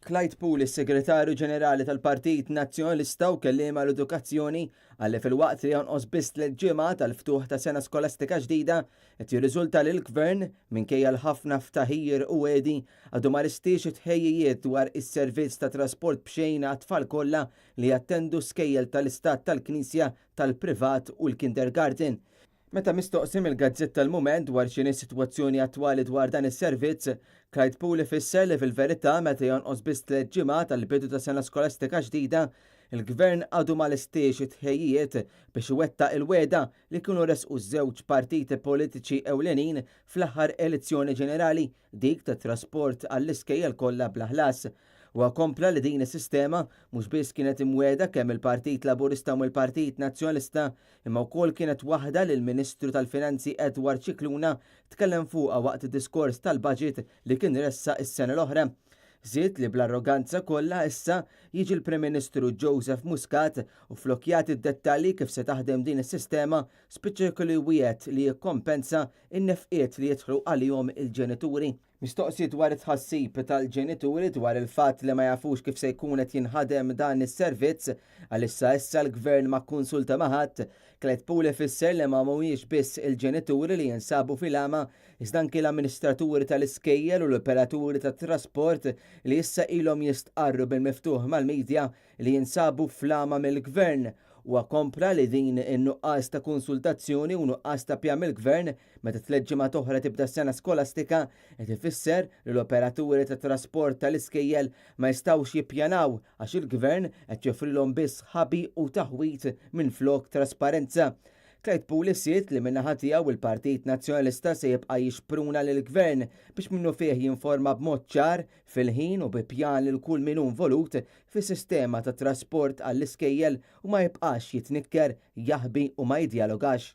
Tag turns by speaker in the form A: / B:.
A: Clyde Puli, Segretarju Ġenerali tal-Partit Nazzjonalista u kelliem għall-Edukazzjoni, qal li filwaqt li jonqos biss ġimgħa tal-ftuħ ta' sena skolastika ġdida, qed jirriżulta li l-Gvern, minkejja l-ħafna ftaħir u wegħdi, għadu ma lestiex it-tħejjijiet dwar is-servizz ta' trasport b'xejn għat-tfal kollha li jattendu skejjel tal-Istat, tal-Knisja, tal-privat u l-kindergarten. Meta mistoqsi mill-gazzetta Il-Mument dwar x'inhi s-sitwazzjoni attwali dwar dan is-servizz, Clyde Puli fisser li fil-verità meta jonqos biss 3 ġimgħat għall-bidu ta' sena skolastika ġdida, il-Gvern għadu ma lestiex it-tħejjijiet biex iwettaq il-wegħda li kienu resqu żewġ partiti politiċi ewlenin fl-aħħar elezzjoni ġenerali, dik ta' trasport għall-iskejjel kollha bla ħlas. U kompla li din is-sistema mhux biss kienet imwiegħda kemm il-Partit Laburista u il-Partit Nazzjonalista, imma wkoll kienet waħda li l-Ministru tal-Finanzi Edward Scicluna tkellem fuqha waqt id-diskors tal-budget li kien ressaq is-sena l-oħra. Żied li bl-arroganza kollha issa jiġi l-Prim Ministru Joseph Muscat u flok jagħti d-dettalji kif se taħdem din is-sistema, spiċċa kellu jwiegħed li jikkompensa in-nefqiet li jidħlu għalihom il-ġenituri. Mistoqsi dwar it-tħassib tal-ġenituri dwar il-fatt li ma jafux kif se jkun qed jinħadem dan is-servizz, għalissa issa l-gvern ma konsulta ma' ħadd, Clyde Puli fisser li ma mhuwiex biss il-ġenituri li jinsabu fil-għama, iżda anki l-amministraturi tal-iskejjel u l-operaturi tat-trasport li issa ilhom jistqarru bil-miftuħ mal-medja li jinsabu fl-għama mill-gvern. U kompla li din in-nuqqas ta' konsultazzjoni u nuqqas ta' pjan mill-gvern meta 3 ġimgħat oħra tibda sena skolastika qed ifisser li l-operaturi ta' trasport tal-iskejjel ma jistgħux jippjanaw għax il-gvern qed joffrilhom biss ħabi u taħwit minn flok trasparenza. Clyde Puli żied li min-naħa tiegħu il-Partit Nazzjonalista se jibqa' jixpruna lill-gvern biex minnufih jinforma b'mod ċar, fil-ħin u bi pjan lil kull min hu involut fis-sistema ta' trasport għall-iskejjel u ma jibqax jitnikker, jaħbi u ma jidjalogax.